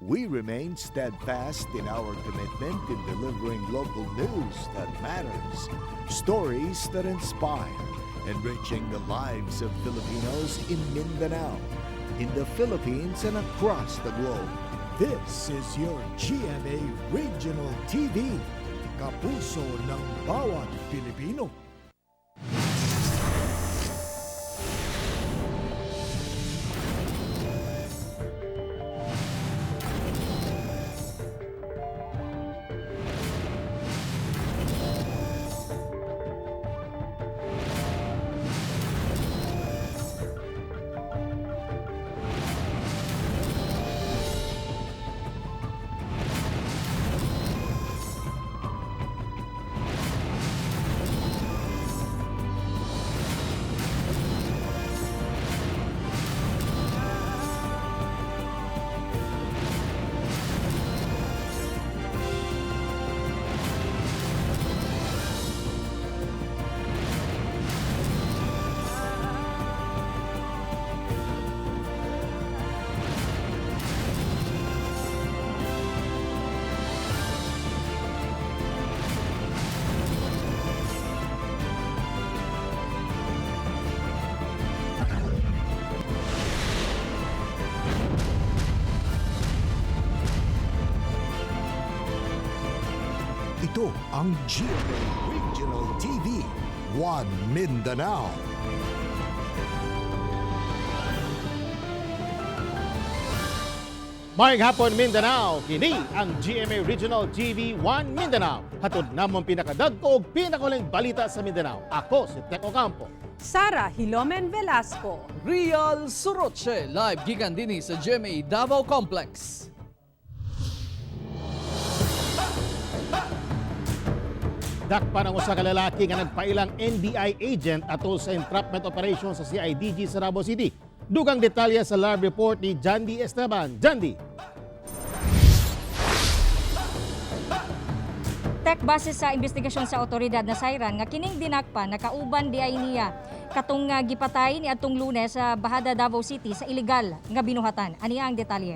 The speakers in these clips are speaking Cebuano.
We remain steadfast in our commitment in delivering local news that matters, stories that inspire, enriching the lives of Filipinos in Mindanao, in the Philippines, and across the globe. This is your GMA Regional TV, kapuso ng bawat Pilipino. Ito ang GMA Regional TV, One Mindanao. Maayong hapon, Mindanao, kini ang GMA Regional TV 1 Mindanao. Hatod namong pinakadag-ko ug pinakahuling balita sa Mindanao. Ako si Tek Ocampo. Sara Hilomen Velasco. Real Suroche, live gikan dinhi sa GMA Davao Complex. Dakpan ang usa ka lalaki nga nagpailang NBI agent atol sa entrapment operation sa CIDG sa Davao City. Dugang detalye sa live report ni Jandy Esteban. Jandy! Tek, base sa investigasyon sa otoridad na sayran nga kining dinakpan nakauban di ay niya katong gipatay ni atong Lunes sa Bahada, Davao City sa ilegal nga binuhatan. Aniya ang detalye.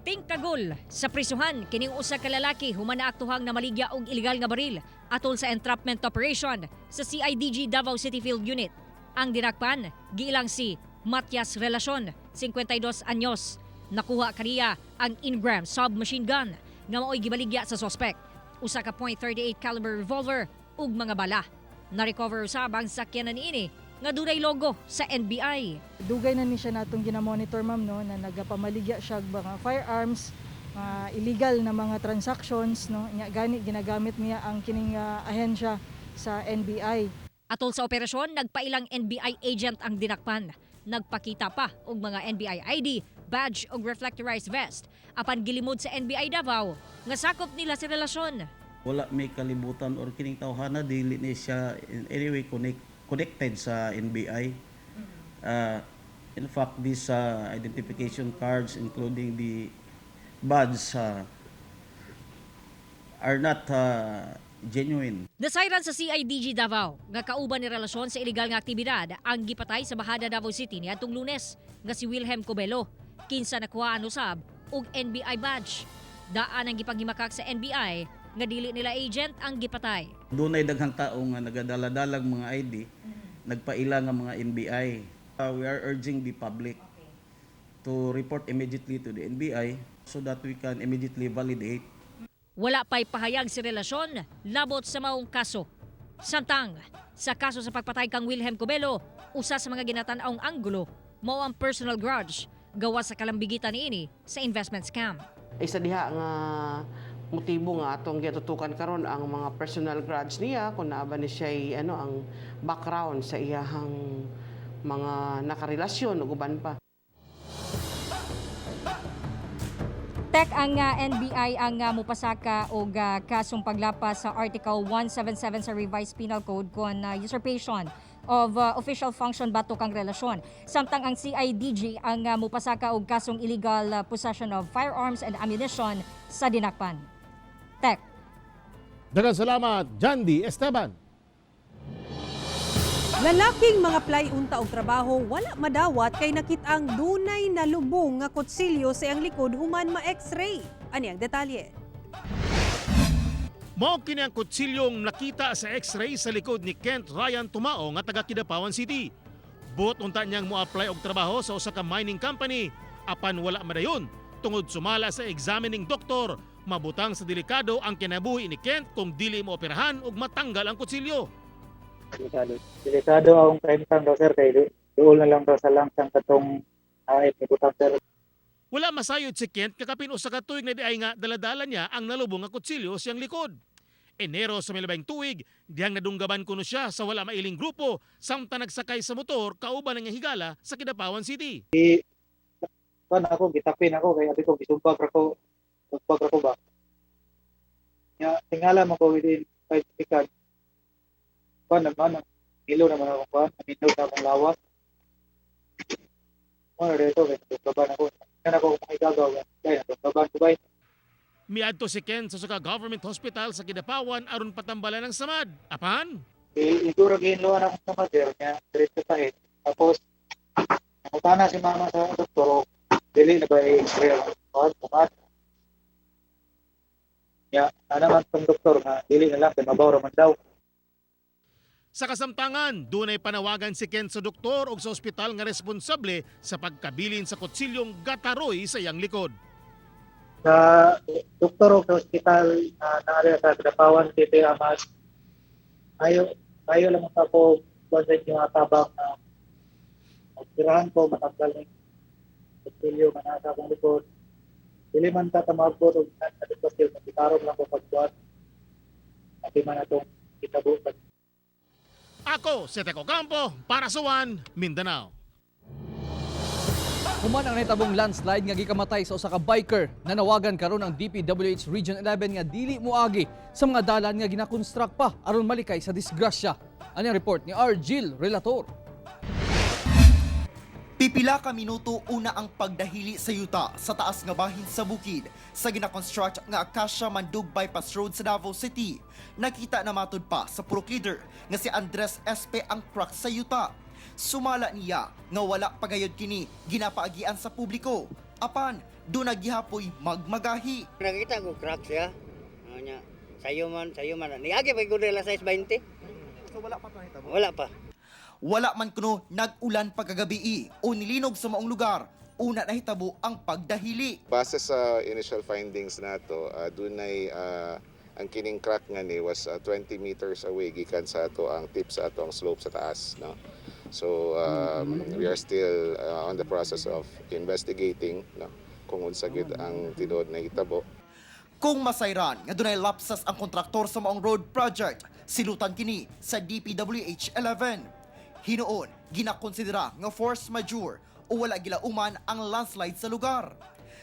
Tingkagol sa prisuhan kining usa ka lalaki human naaktuhang namaligya og ilegal nga baril atol sa entrapment operation sa CIDG Davao City Field Unit. Ang dinakpan giilang si Matias Relacion, 52 anyos. Nakuha kaniya ang Ingram submachine gun nga maoy gibaligya sa sospek. Usa ka .38 caliber revolver ug mga bala. Na-recover usab ang sakyanan niini nga dunay logo sa NBI. Dugay na ni siya natong ginamonitor, ma'am, no, na nagapamaligya siya og mga firearms, mga illegal na mga transactions, no, nya gani ginagamit niya ang kining ahensya sa NBI. Atol sa operasyon, nagpailang NBI agent ang dinakpan. Nagpakita pa og mga NBI ID, badge ug reflectorized vest. Apan gilimod sa NBI Davao nga sakop nila sa relasyon. Wala may kalibutan or kining tawhana, dili ni siya in any way connected sa NBI. In fact, these identification cards, including the badge, are not genuine. Nasayran sa CIDG Davao nga kauban ni relasyon sa ilegal nga aktibidad ang gipatay sa Bahada, Davao City niadtong Lunes nga si Wilhelm Cobelo, kinsa nakuhaan usab og NBI badge. Daan ang gipanghimakak sa NBI nga dili nila agent ang gipatay. Dunay daghang tao nga nagadala-dalag mga ID, nagpaila nga mga NBI. We are urging the public to report immediately to the NBI so that we can immediately validate. Wala pa'y pahayag si relasyon labot sa maong kaso. Samtang, sa kaso sa pagpatay kang Wilhelm Cobelo, usa sa mga ginatan-awng anggulo mao ang personal grudge gawa sa kalambigitan niini sa investment scam. Isa diha nga motibo nga atong gitutukan karon ang mga personal grudge niya, kung naa ba ni siya ano ang background sa iyahang mga nakarelasyon ug uban pa. Tek, ang NBI ang mupasaka og kasong paglapas sa Article 177 sa Revised Penal Code kon usurpation of official function batok ang relasyon. Samtang ang CIDG ang mupasaka og kasong illegal possession of firearms and ammunition sa dinakpan. Tek. Daghang salamat, Jandy Esteban. Lalaking mga play unta og trabaho wala madawat kay nakit-ang dunay nalubong nga kutsilyo sa iyang likod human ma-x-ray. Ani ang detalye. Mao kini ang kutsilyong nakita sa x-ray sa likod ni Kent Ryan Tumao nga taga Kidapawan City. Buot unta niyang mo-apply og trabaho sa usa ka mining company apan wala madayon tungod sumala sa examining doktor, mabutang sa delikado ang kinabuhi ni Kent kung dili mo operahan ug matanggal ang kutsilyo. Delikado. Delikado ang kahimtang daw sir kay duol na lang daw sa langsang katong haip ni butang sir. Wala masayod si Kent kakapin usa ka tuig na diay nga daladala niya ang nalubong nga kutsilyo siyang likod. Enero sa milabang tuig, dihang nadunggaban kuno siya sa wala mailing grupo samtang nagsakay sa motor kauban ang higala sa Kidapawan City. Kuan ako gitapin ako kay abi ko gisumbag ra ko, sumbag ra ko ba. Nya tingala mo ko within 5 seconds. Kuan naman ang ilo naman ako kuan, aminog na akong lawas. Mo na dito kay nadunggaban ako. Yan ako kung makigagaw. Kay nadunggaban ko bay. Miadto si Kent sa usa ka government hospital sa Kidapawan aron patambalan ng samad. Apan, Iguro gihinluan akong sama sir nya diretso pahit. Tapos nangutana si mama sa doktor og dili na ba i-x-ray ang kuan kuan. Ya, ana man tong doktor nga dili na lang kay mabaw ra man daw. Sa kasamtangan, dunay panawagan si Kent sa doktor o sa ospital nga responsable sa pagkabilin sa kutsilyong gataroy sa iyang likod. Sa doktor og sa ospital na naari sa Kidapawan City Amas, ayo ayo lang sa ko kuan sa inyo atabang na magtirahan ko matanggal ning kutsilyo nga naa sa akong likod. Dili man ta tamabot og sa pastil magkitarong lang ko pagkuan. Abi man atong kitabo pag Ako, si Teco Campo, para sa One, Mindanao. Human ang nahitabong landslide nga gikamatay sa usa ka biker, nanawagan karon ang DPWH Region 11 nga dili moagi sa mga dalan nga ginakonstruct pa aron malikay sa disgrasya. Ani ang report ni Argil Relator. Pipila ka minuto una ang pagdahili sa yuta sa taas nga bahin sa bukid sa ginakonstruct nga Acacia Mandug Bypass Road sa Davao City. Nakita na matud pa sa purok leader nga si Andres SP ang crack sa yuta. Sumala niya nga wala pagayod kini ginapaagian sa publiko. Apan, doon nagihapoy magmagahi. Nakita ko crack siya. Ano niya? Sayo man, sayo man. Niagi pa ko nila size 20. So wala pa to. Wala pa. Wala man kuno nag-ulan pagkagabi o nilinog sa maong lugar. Una nahitabo ang pagdahili. Base sa initial findings nato, dunay ang kining crack nga ni was 20 meters away gikan sa ato ang tip sa ato ang slope sa taas, no. So we are still on the process of investigating, no, kung unsa gyud ang tinuod na hitabo. Kung masayran nga dunay lapsas ang kontraktor sa maong road project, silutan kini sa DPWH 11. Hinuon, ginakonsidera nga force majeure o wala gilauman ang landslide sa lugar.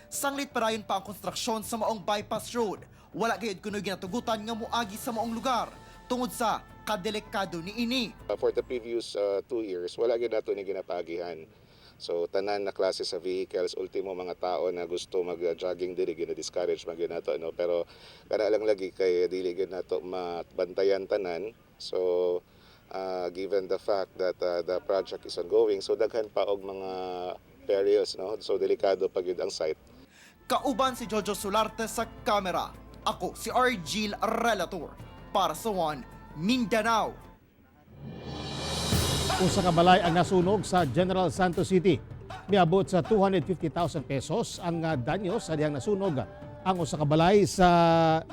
Sanglit parayon pa ang konstruksyon sa maong bypass road, wala gayud kuno ginatugutan nga moagi sa maong lugar tungod sa kadelikado niini. For the previous 2 years, wala gyud nato ni ginapagihan. So tanan na klase sa vehicles, ultimo mga tao na gusto mag-jogging diri gina-discourage man gyud nato, no, pero kana lang lagi kay dili gyud nato mabantayan tanan. So given the fact that the project is ongoing, so daghan pa og mga perils, no, so delikado pa gyud ang site. Kauban si Jojo Solarte sa kamera. Ako si Argil Relator para sa One Mindanao. Usa ka balay ang nasunog sa General Santos City. Miabot sa 250,000 pesos ang danyo sa dihang nasunog ang usa ka balay sa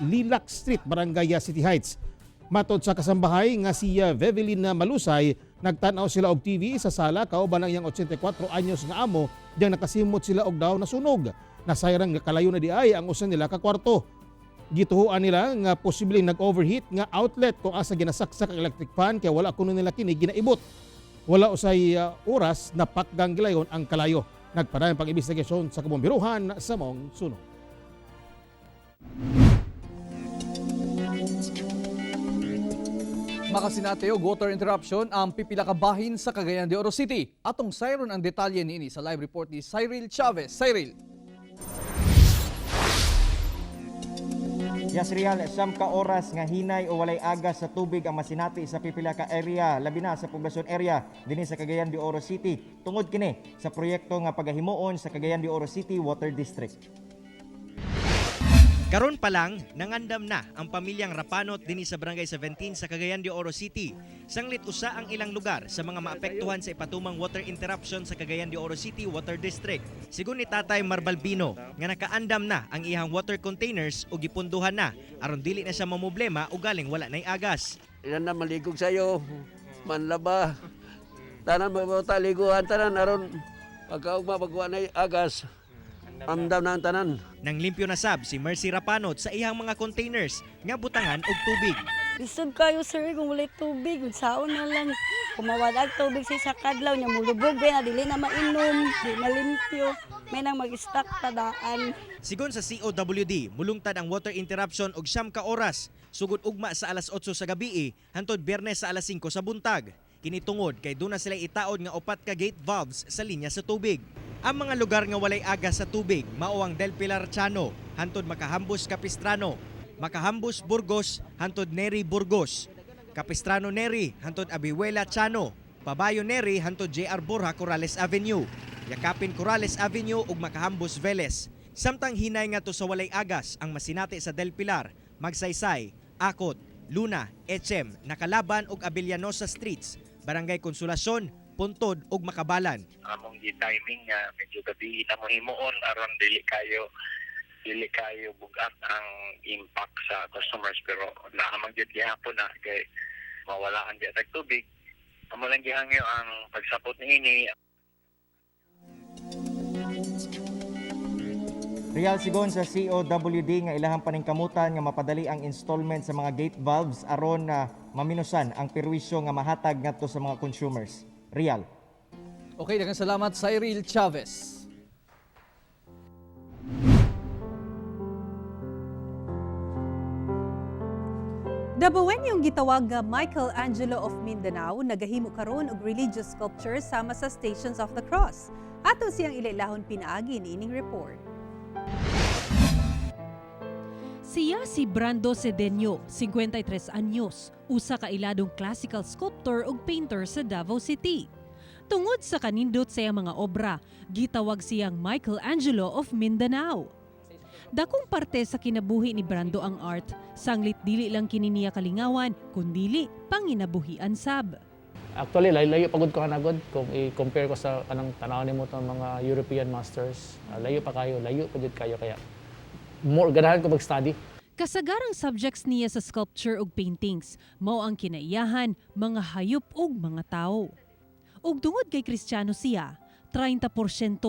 Lilac Street, Barangay City Heights. Matod sa kasambahay nga si Vevelyn Malusay, nagtan-aw sila og TV sa sala kauban ang iyang 84 anyos nga amo diyang nakasimot sila og daw nasunog. Nasayran nga kalayo na diay ang usa nila ka kwarto. Gituhuan nila nga posibleng nag-overheat nga outlet kung asa ginasaksak ang electric fan kaya wala kuno nila kini ginaibot. Wala usay oras na pakgang gilayon ang kalayo. Nagpadayon pag-imbestigasyon sa kabombiruhan sa maong sunog. Makasinati og water interruption ang pipila ka bahin sa Cagayan de Oro City. Atong sayron ang detalye niini sa live report ni Cyril Chavez. Cyril. Yes, Real, 9 ka oras nga hinay o walay agas sa tubig ang masinati sa pipila ka area, labi na sa poblasyon area dinhi sa Cagayan de Oro City. Tungod kini sa proyekto nga pagahimuon sa Cagayan de Oro City Water District. Karon pa lang, nangandam na ang pamilyang Rapanot dinhi sa Barangay 17 sa Cagayan de Oro City. Sanglit usa ang ilang lugar sa mga maapektuhan sa ipatumang water interruption sa Cagayan de Oro City Water District. Sigon ni Tatay Marbalbino nga nakaandam na ang iyang water containers ug gipunduhan na aron dili na siya mamroblema o galing wala nay agas. Ilan na maligog sa'yo, manlaba. Tanan mabota liguan tanan aron pagkaugma pagkuha na agas. Andam na ang tanan. Nang limpyo na sab si Mercy Rapanot sa iyang mga containers nga butangan og tubig. Lisod kayo, sir, kung walay tubig, saon na lang. Kumawala ang tubig sa isa kadlaw niya, mulubog ba na, dili na mainom, di na limpyo. May nang mag-stock tadaan. Sigon sa COWD, mulungtad ang water interruption og 9 ka oras, sugod ugma sa alas 8 sa gabi hantod Biyernes sa alas 5 sa buntag. Kini tungod kay duna sila itaod nga upat ka gate valves sa linya sa tubig. Ang mga lugar nga walay agas sa tubig mao ang Del Pilar Chano hantod Makahambos Capistrano, Makahambos Burgos hantod Neri Burgos, Capistrano Neri hantod Abihuela Chano, Pabayo Neri hantod JR Borja Corrales Avenue, Yakapin Corrales Avenue ug Makahambos Velez. Samtang hinay nga to sa walay agas ang masinati sa Del Pilar, Magsaysay, Akot, Luna, Echem, Nakalaban ug Abellanosa Streets, Barangay Consolacion, Puntod ug Makabalan. Among gi-timing nga medyo gabi na mo himuon aron dili kayo bugat ang impact sa customers, pero naa man gyud gihapon na kay mawalaan di tag tubig. Amo lang gihangyo ang pagsapot niini. Real, sigon sa COWD nga ilahang paningkamutan nga mapadali ang installment sa mga gate valves aron na maminusan ang perwisyo nga mahatag ngadto sa mga consumers. Real. Okay, daghang salamat, Cyril Chavez. Dabawenyong gitawag nga Michael Angelo of Mindanao nagahimo karon og religious sculpture sama sa Stations of the Cross. Ato siyang ilailahon pinaagi niining report. Siya si Brando Cedeño, 53 anyos, usa ka iladong classical sculptor ug painter sa Davao City. Tungod sa kanindot sa iyang mga obra, gitawag siyang Michael Angelo of Mindanao. Dakong parte sa kinabuhi ni Brando ang art, sanglit dili lang kini niya kalingawan, kundili panginabuhian sab. Actually, layo pa gud ko kanagod kung i-compare ko sa kanang tanaw nimo tong mga European masters. Layo pa kayo, layo pa jud kayo, kaya more ganahan ko mag-study. Kasagarang subjects niya sa sculpture ug paintings, mao ang kinaiyahan, mga hayop ug mga tawo. Ug tungod kay Kristiyano siya, 30%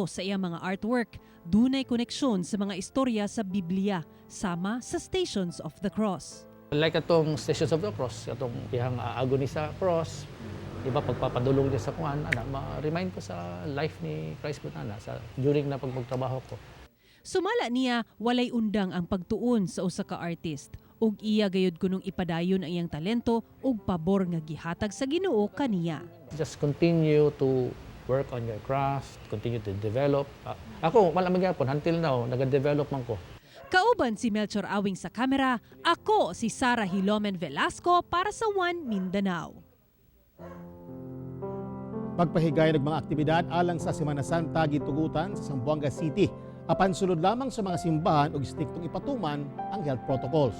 sa iyang mga artwork dunay koneksyon sa mga istorya sa Biblia, sama sa Stations of the Cross. Like atong Stations of the Cross, atong iyang agony sa cross, di ba, pagpapadulong niya sa kuan, ana, ma-remind ko sa life ni Christ po ana sa during na pagpagtrabaho ko. Sumala niya, walay undang ang pagtuon sa usa ka artist ug iya gayud kunong ipadayon ang iyang talento ug pabor nga gihatag sa Ginoo kaniya. Just continue to work on your craft, continue to develop. Ako, wala man gyapon until now, naga-develop man ko. Kauban si Melchor Awing sa kamera, ako si Sara Hilomen Velasco para sa One Mindanao. Pagpahigay ng mga aktibidad alang sa Semana Santa gitugutan sa Zamboanga City. Apan sulod lamang sa mga simbahan ug istriktong ipatuman ang health protocols.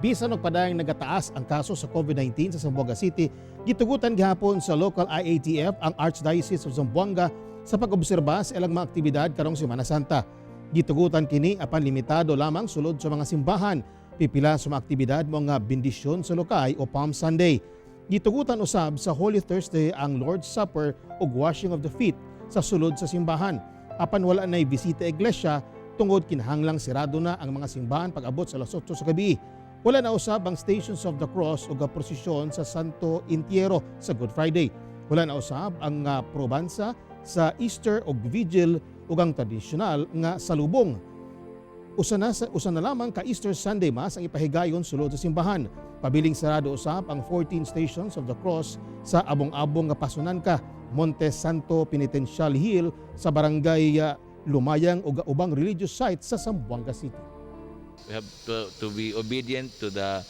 Bisan og padayong nagataas ang kaso sa COVID-19 sa Zamboanga City, gitugutan gihapon sa local IATF ang Archdiocese of Zamboanga sa pag-obserba sa ilang mga aktibidad karong Semana Santa. Gitugutan kini apan limitado lamang sulod sa mga simbahan. Pipila sa mga aktibidad mao ang bendisyon sa lokay o Palm Sunday. Gitugutan usab sa Holy Thursday ang Lord's Supper ug washing of the feet sa sulod sa simbahan. Apan wala na'y bisita iglesia tungod kinahanglang sirado na ang mga simbahan pag-abot sa alas 8 sa gabi. Wala na usab ang Stations of the Cross ug ang prosesyon sa Santo Entierro sa Good Friday. Wala na usab ang probansa sa Easter ug Vigil ug ang tradisyonal nga salubong. Usa na lamang ka Easter Sunday Mass ang ipahigayon sulod sa simbahan. Pabiling sarado usab ang 14 Stations of the Cross sa Abong-abong nga Pasonanca, Monte Santo Penitential Hill sa barangay Lumayang ug ubang religious sites sa Zamboanga City. We have to be obedient to the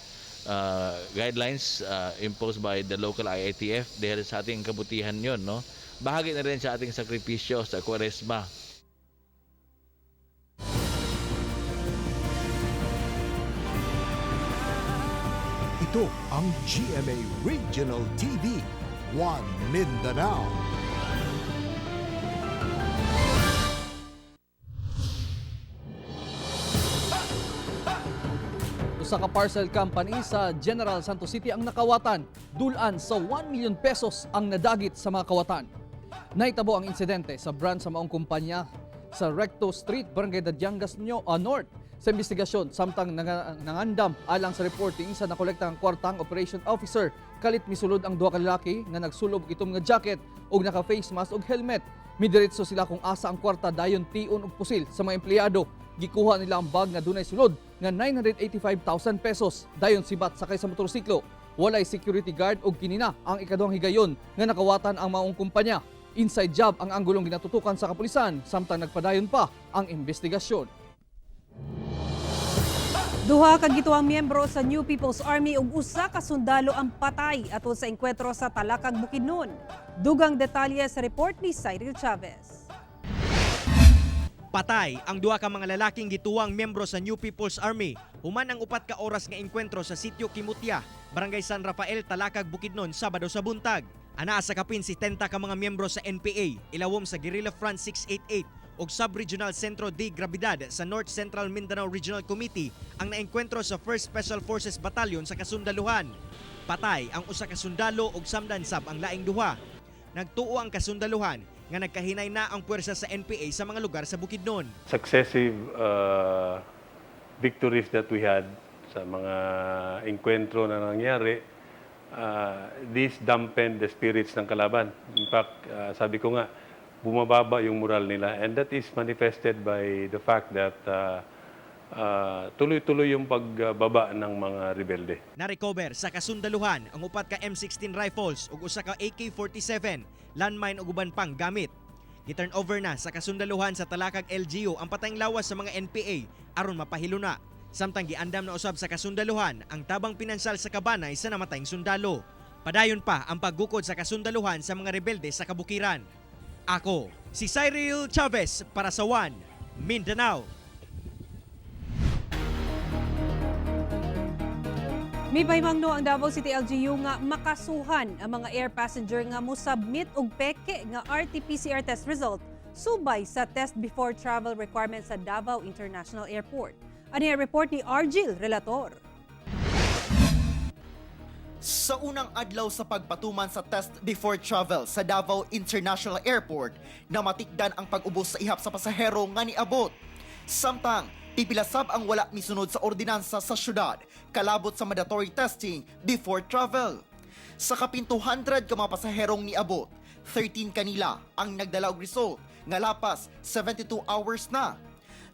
guidelines imposed by the local IATF dahil sa ating kabutihan yon, no? Bahagi na rin sa ating sakripisyo sa Kwaresma. Ito ang GMA Regional TV, One Mindanao. Usa ka parcel company sa General Santos City ang nakawatan. Dulan sa 1 million pesos ang nadagit sa mga kawatan. Naitabo ang insidente sa branch sa maong kumpanya sa Recto Street, Barangay Dadiangas, North. Sa investigasyon, samtang nangandam alang sa reporting sa nakolektang kwartang operation officer, kalit misulod ang duha ka lalaki nga nagsulob og itom nga jacket ug naka-face mask ug helmet. Midiretso sila kung asa ang kwarta, dayon tion og pusil sa mga empleyado. Gikuha nila ang bag nga dunay sulod nga 985,000 pesos. Dayon sibat sakay sa motorsiklo. Walay security guard ug kini na ang ikaduhang higayon nga nakawatan ang maong kumpanya. Inside job ang anggulong ginatutukan sa kapulisan samtang nagpadayon pa ang investigasyon. Duha ka gituang miyembro sa New People's Army ug usa ka sundalo ang patay atol sa engkwentro sa Talakag, Bukidnon. Dugang detalye sa report ni Cyril Chavez. Patay ang duha ka mga lalaking gituwang miyembro sa New People's Army human ang 4 ka oras nga engkwentro sa sitio Kimutya, Barangay San Rafael, Talakag, Bukidnon, Sabado sa buntag. Anaa sa kapin 70 ka mga miyembro sa NPA, ilawom sa Guerrilla Front 688 ug Sub-Regional Centro de Gravidad sa North Central Mindanao Regional Committee ang naengkwentro sa 1st Special Forces Battalion sa kasundaluhan. Patay ang usa ka sundalo ug samdan sab ang laing duha. Nagtuo ang kasundaluhan nga nagkahinay na ang puwersa sa NPA sa mga lugar sa Bukidnon. Successive victories that we had sa mga enkwentro na nangyari, this dampened the spirits ng kalaban. In fact, sabi ko nga, bumababa yung moral nila, and that is manifested by the fact that tuloy-tuloy yung pagbaba ng mga rebelde. Na-recover sa kasundaluhan ang upat ka M16 rifles ug usa ka AK-47, landmine ug uban pang gamit. Gi-turn over na sa kasundaluhan sa Talakag LGU ang patayng lawas sa mga NPA aron mapahiluna. Samtang giandam na usab sa kasundaluhan ang tabang pinansyal sa kabanay sa namatayng sundalo. Padayon pa ang paggukod sa kasundaluhan sa mga rebelde sa kabukiran. Ako, si Cyril Chavez para sa One Mindanao. May pahimangno ang Davao City LGU nga makasuhan ang mga air passenger nga mo-submit og peke nga RT-PCR test result subay sa test before travel requirements sa Davao International Airport. Ani ang report ni Argil Relator. Sa unang adlaw sa pagpatuman sa test before travel sa Davao International Airport, namatikdan ang pag-ubos sa ihap sa pasahero nga niabot. Samtang, pipilasab ang wala misunod sa ordinansa sa syudad, kalabot sa mandatory testing before travel. Sa kapin 200 ka mga pasaherong niabot, 13 kanila ang nagdala og result nga lapas 72 hours na.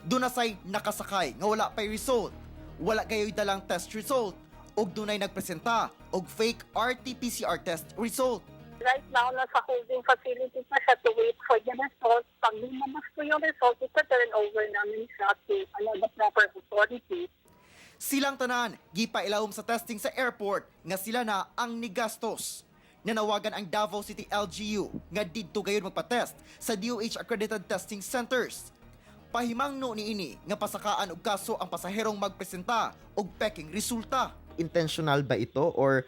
Duna say nakasakay nga wala pay result. Wala gayoy dalang test result ug dunay nagpresenta og fake RT-PCR test result. Right now, nasa holding facility pa siya to wait for the result. Pag lumabas po yung result, ita-turn over namin siya to the proper authority. Silang tanan gipailawom sa testing sa airport nga sila na ang nigastos. Nanawagan ang Davao City LGU nga didto gayon magpa-test sa DOH accredited testing centers. Pahimangno niini nga pasakaan og kaso ang pasaherong magpresenta og peking resulta. Intentional ba ito or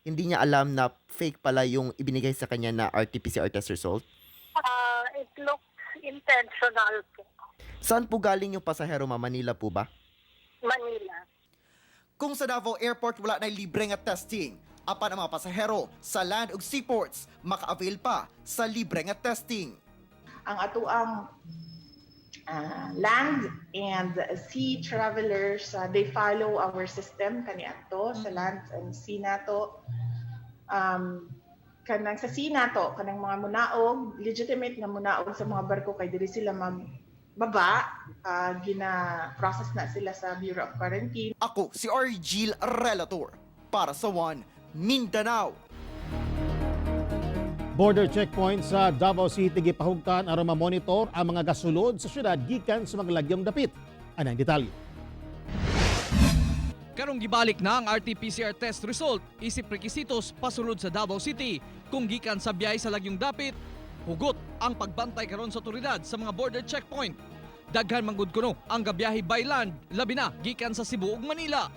hindi niya alam na fake pala yung ibinigay sa kanya na RT-PCR test result? It looks intentional po. Saan po galing yung pasahero, ma? Manila po ba? Manila. Kung sa Davao Airport wala na libre nga testing, apan ang mga pasahero sa land ug seaports maka-avail pa sa libre nga testing. Ang atuang land and sea travelers, they follow our system kaniadto sa land and sea nato. Kanang sa sea nato, kanang mga munaog, legitimate nga munaog sa mga barko kay diri sila magbaba, gina-process na sila sa Bureau of Quarantine. Ako si Argil Relator para sa One Mindanao. Border checkpoint sa Davao City gipahugtan aron ma-monitor ang mga gasulod sa syudad gikan sa mga lagyong dapit. Anang detalye. Karong gibalik na ang RT-PCR test result isip rekisitos pasulod sa Davao City. Kung gikan sa biyahe sa lagyong dapit, hugot ang pagbantay karon sa otoridad sa mga border checkpoint. Daghan manggod kuno ang gabiyahe by land, labi na gikan sa Cebu ug Manila.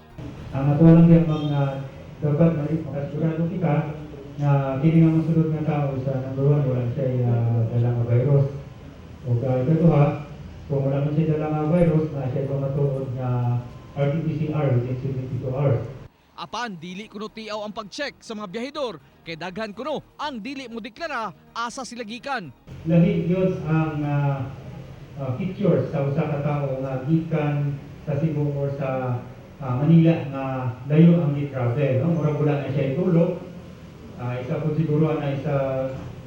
Ang ato lang yung mga dapat makasigurado kita na kini nga mosulod nga tao sa number one, wala siya dala nga virus. O ikaduha, kung wala man siya dala nga virus, na siya pamatuod nga RT-PCR within 72 hours. Apan dili kuno tiaw ang pag-check sa mga biyahedor kay daghan kuno ang dili mo deklara asa sila gikan. Lahi yun ang features sa usa ka tawo nga gikan sa Cebu or sa Manila nga layo ang gi-travel, no? Murag wala na siya itulog. Isa po siguro na isa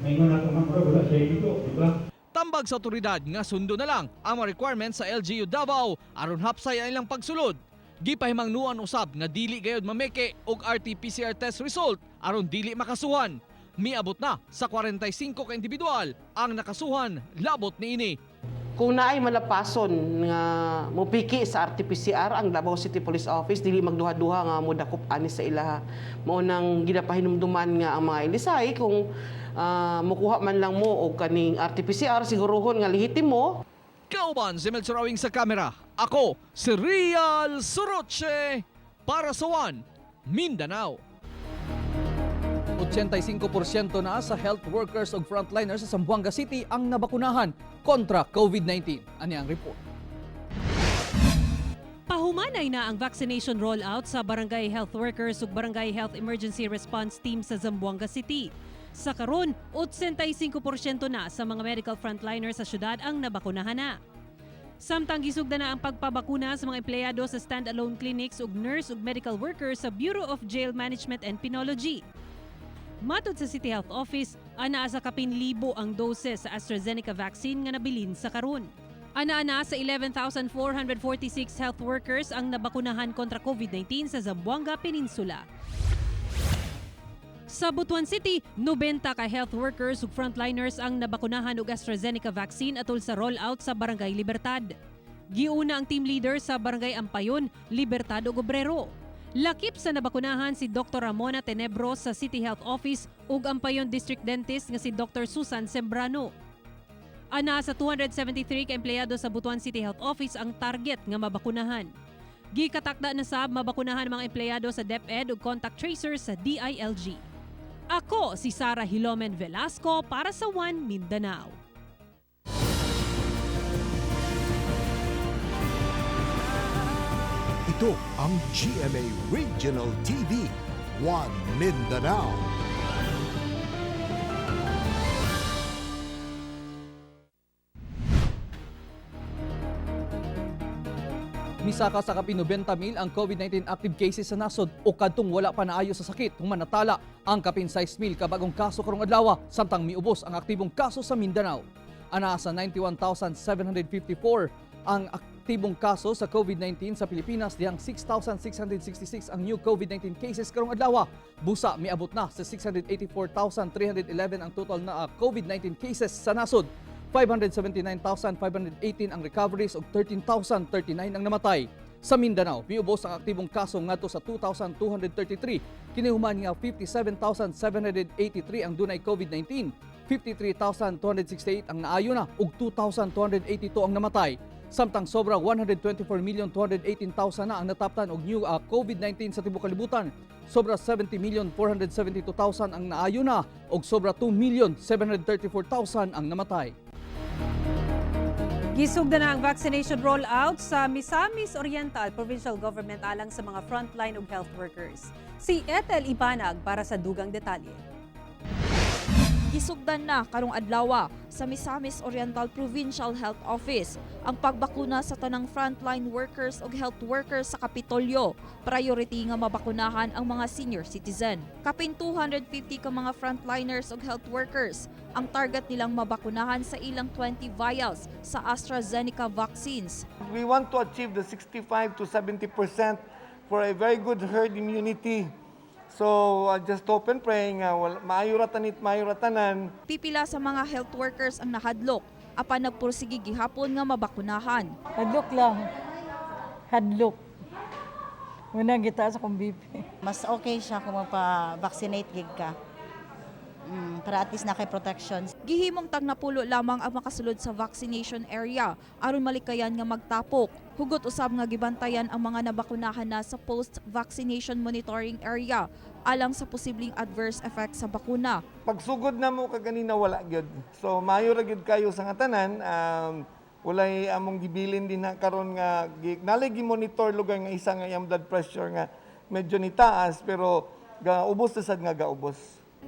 maingon nato nga murag wala siya itulo, di ba? Tambag sa otoridad nga sundo na lang ang mga requirements sa LGU Davao aron hapsay ang ilang pagsulod. Gipahimangnuan usab nga dili gayod mameke og RT-PCR test result aron dili makasuhan. Miabot na sa 45 ka individual ang nakasuhan labot niini. Kung naay malapason nga mupiki sa RT-PCR ang Davao City Police Office dili magduha-duha nga modakop ani sa ilaha. Mao nang ginapahinumduman nga ang mga ilisay kung mukuha man lang mo og kaning RT-PCR siguruhon nga lehitimo. Kauban si Melchor Awing sa kamera. Ako si Real Soroche para sa One Mindanao. 85% na sa health workers ug frontliners sa Zamboanga City ang nabakunahan kontra COVID-19. Ani ang report. Pahumanay na ang vaccination rollout sa barangay health workers ug barangay health emergency response team sa Zamboanga City. Sa karon, 85% na sa mga medical frontliners sa syudad ang nabakunahan na. Samtang gisugda na ang pagpabakuna sa mga empleyado sa standalone clinics ug nurse ug medical workers sa Bureau of Jail Management and Penology. Matod sa City Health Office, anaa sa kapin libo ang dose sa AstraZeneca vaccine nga nabilin sa karon. Ana-ana sa 11,446 health workers ang nabakunahan kontra COVID-19 sa Zamboanga Peninsula. Sa Butuan City, 90 ka health workers ug frontliners ang nabakunahan og AstraZeneca vaccine atol sa rollout sa Barangay Libertad. Giuna ang team leader sa Barangay Ampayon, Libertad ug Obrero. Lakip sa nabakunahan si Dr. Ramona Tenebro sa City Health Office ug Ampayon District Dentist nga si Dr. Susan Sembrano. Ana sa 273 ka empleyado sa Butuan City Health Office ang target nga mabakunahan. Gikatakda na sab mabakunahan ang mga empleyado sa DepEd ug contact tracers sa DILG. Ako si Sara Hilomen Velasco para sa One Mindanao. Ito ang GMA Regional TV, One Mindanao. Misaka sa kapin 90,000 ang COVID-19 active cases sa nasod o kadtong wala pa naayo sa sakit human natala ang kapin 6,000 ka bagong kaso karong adlaw samtang miubos ang aktibong kaso sa Mindanao. Anaa sa 91,754 ang aktibong kaso sa COVID-19 sa Pilipinas dihang 6,666 ang new COVID-19 cases karong adlaw. Busa miabot na sa 684,311 ang total na COVID-19 cases sa nasod. 579,518 ang recoveries ug 13,039 ang namatay. Sa Mindanao, miubos ang aktibong kaso ngadto sa 2,233. Kini human nga 57,783 ang dunay COVID-19, 53,268 ang naayo na ug 2,282 ang namatay. Samtang sobra 124,218,000 na ang nataptan og new COVID-19 sa tibuok kalibutan. Sobra 70,472,000 ang naayo na ug sobra 2,734,000 ang namatay. Gisugda na ang vaccination rollout sa Misamis Oriental Provincial Government alang sa mga frontline ug health workers. Si Ethel Ibanag para sa dugang detalye. Gisugdan na karong adlaw sa Misamis Oriental Provincial Health Office ang pagbakuna sa tanang frontline workers ug health workers sa Kapitolyo. Priority nga mabakunahan ang mga senior citizen. Kapin 250 ka mga frontliners ug health workers ang target nilang mabakunahan sa ilang 20 vials sa AstraZeneca vaccines. We want to achieve the 65 to 70% for a very good herd immunity. So, just hope and praying, well, maayo ra tanit, maayo ra tanan. Pipila sa mga health workers ang nahadlok apan nagpursige gihapon nga mabakunahan. Hadlok lang. Hadlok. Muna gitaas akong BP. Mas okay siya kung magpa-vaccinate gid ka. Para at least na kay protection. Gihimong tagnapulo lamang ang makasulod sa vaccination area aron malikayan nga magtapok. Hugot usab nga gibantayan ang mga nabakunahan na sa post-vaccination monitoring area alang sa posibleng adverse effect sa bakuna. Pagsugod na mo kaganina, wala gyud. So maayo ra gyud kayo sa nga tanan. Walay among gibilin din na karon nga nalay gi-monitor lugar nga isa nga iyang blood pressure nga medyo nitaas, pero gaubos na sad nga gaubos.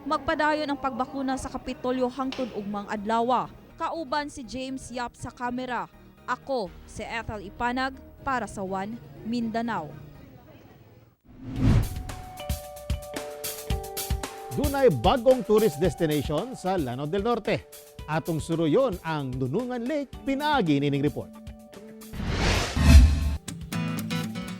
Magpadayon ang pagbakuna sa Kapitolyo hangtod ugmang adlawa. Kauban si James Yap sa kamera. Ako si Ethel Ipanag para sa One Mindanao. Dunay bagong tourist destination sa Lanao del Norte. Atong suruyon ang Nunungan Lake, pinaagi nining report.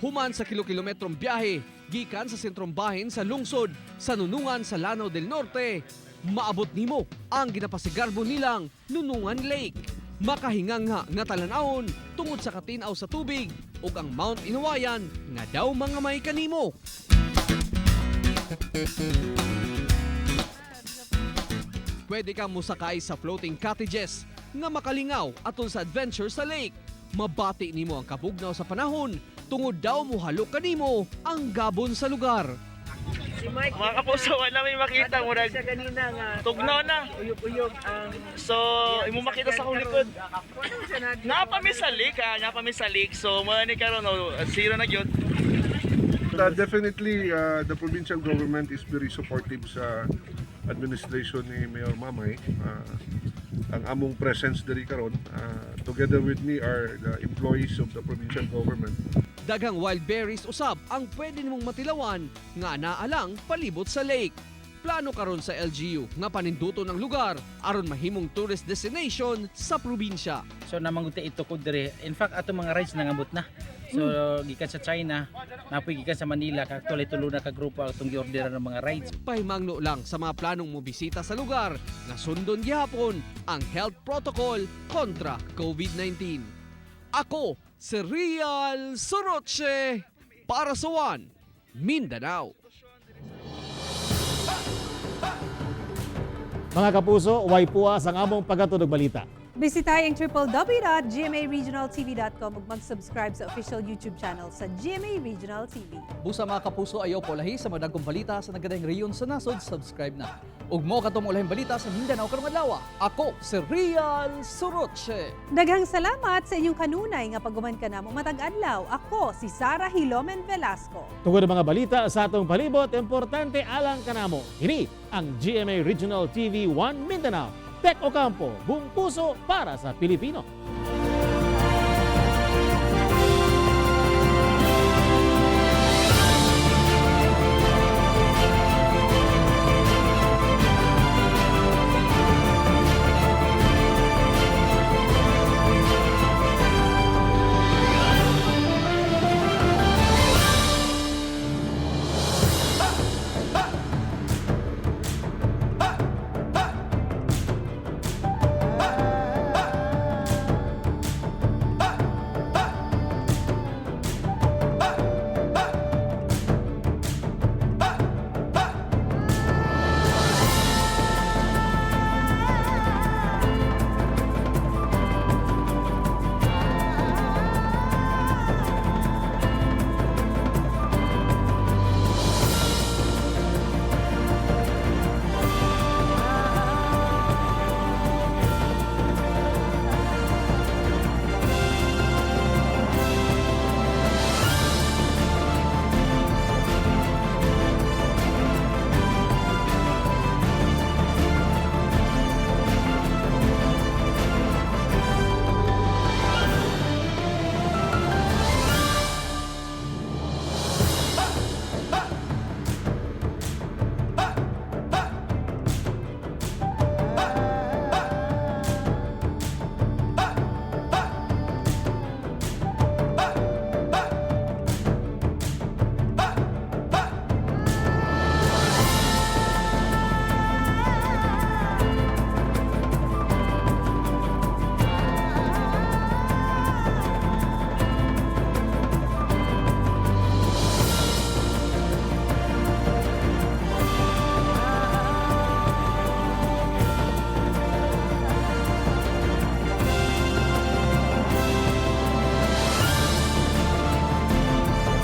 Human sa kilo-kilometrong biyahe, gikan sa sentrong bahin sa lungsod, sa Nunungan sa Lanao del Norte, maabot nimo ang ginapasigarbo nilang Nunungan Lake. Makahinganga nga talan-awon tungod sa katinaw sa tubig ug ang Mount Inawayan nga daw mga may kanimo. Pwede kang musakay sa floating cottages nga makalingaw atol sa adventure sa lake. Mabati nimo ang kabugnaw sa panahon tungod daw muhalo kanimo ang gabon sa lugar. Si Mike. Mga kapuso, wala may makita. Murag, tugnaw na. Uyog-uyog ang So, imo makita sa akong likod. Napami sa lake ha, napami sa lake. So, muna ni karon no, zero na gyud. Definitely, the provincial government is very supportive sa administration ni Mayor Mamay. Ang among presence diri karon, together with me are the employees of the provincial government. Daghang wild berries usab ang pwede nimong matilawan nga naalang palibot sa lake. Plano karon sa LGU nga paninduton ang lugar aron mahimong tourist destination sa probinsya. So namanggod ito ko dire. In fact, ato mga rides nangabot na. So gikan sa China, napoy gikan sa Manila, actually tulo na ka grupo ang atong giorderan ng mga rides. Pahimangno lang sa mga planong mobisita sa lugar nga sundon gihapon ang health protocol kontra COVID-19. Ako si Real Soroche para sa One Mindanao. Mga kapuso, way puwas ang among paghatod og balita. Bisitahin ang www.gmaregionaltv.com ug mag-subscribe sa official YouTube channel sa GMA Regional TV. Busa, mga kapuso, ayaw polahi sa mga dagkong balita sa nagadaing rehiyon sa nasod, subscribe na. Ug mo katong ulahing balita sa Mindanao karong adlaw. Ako si Real Soroche. Daghang salamat sa inyong kanunay nga pag-uman kanamo matag adlaw. Ako si Sara Hilomen Velasco. Tungod ang mga balita sa atong palibot, importante alang kanamo. Kini ang GMA Regional TV 1 Mindanao. Tek Ocampo, buong puso para sa Pilipino.